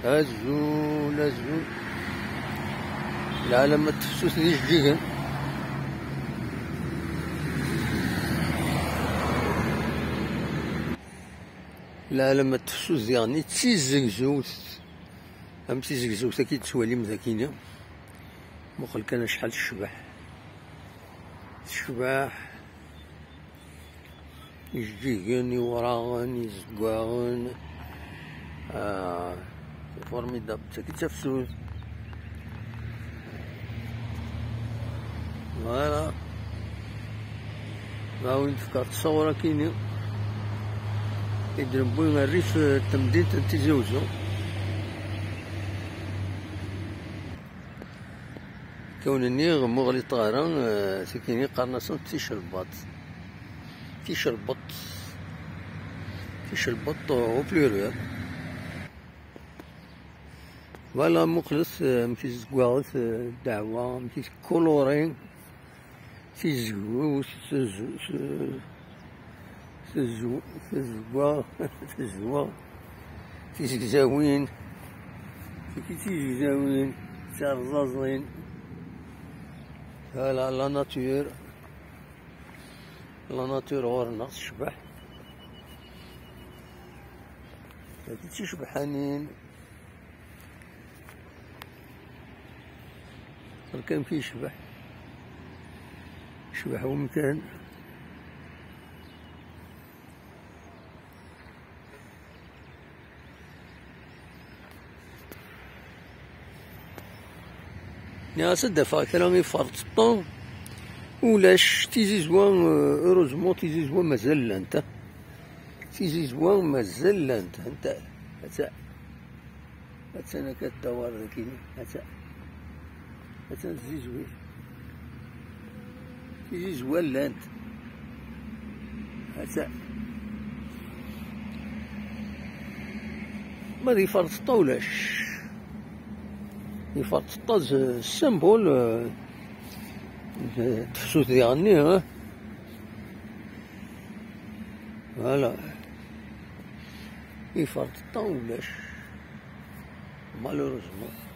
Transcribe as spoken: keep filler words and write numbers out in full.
Azul, azul. Lɛalam n tefsut d ijeǧǧigen. Lɛalam n tefsut diɣen d tizegzewt. Am tizegzewt-agi i d-tettwalim dagini. Muqel kan acḥal tecbeḥ. Tecbeḥ. Ijeǧǧigen, iwraɣen, izeggaɣen. Ah, c'est formidable. D tagi d tafsut. Voilà. Ma win tefka ttṣawur akini i d-newwi rrif n temdint n Tizi Uzzu. Kawen nniɣ muɣlit ɣara, eh, tikini qqaren-asent ticelbaṭ. Ticelbaṭ. Ticelbaṭ au pluriel. Voilà, muqlet, eh, amek i tezgwaɣet, eh, ddeɛwa, amek i tekkuluri, tizewwut, tizewwut, tizewwa, tizewwa, tizegzawin, tigi tizegzawin, tirẓaẓin. Voilà, la nature. La nature ɣur-neɣ tecbeḥ. Tagi d ticebḥanin. Ẓer kan amek yecbeḥ. Yecbeḥ wemkan. Nniɣ-as ad d-afeɣ kra iferṭeṭṭa. Ulac tizizwa, euh, heureusement tizizwa mazal llant, ah. Tizizwa mazal llant, anta, ata, atan akka ddawar dagi, ata, atan tzizwit. Tizizwa llant. Ata. Ma d iferṭeṭṭa ulac. Iferṭeṭṭa d symbole, euh, d tefsut diɣenni, hein. Voilà. Iferṭeṭṭa ulac. Malheureusement.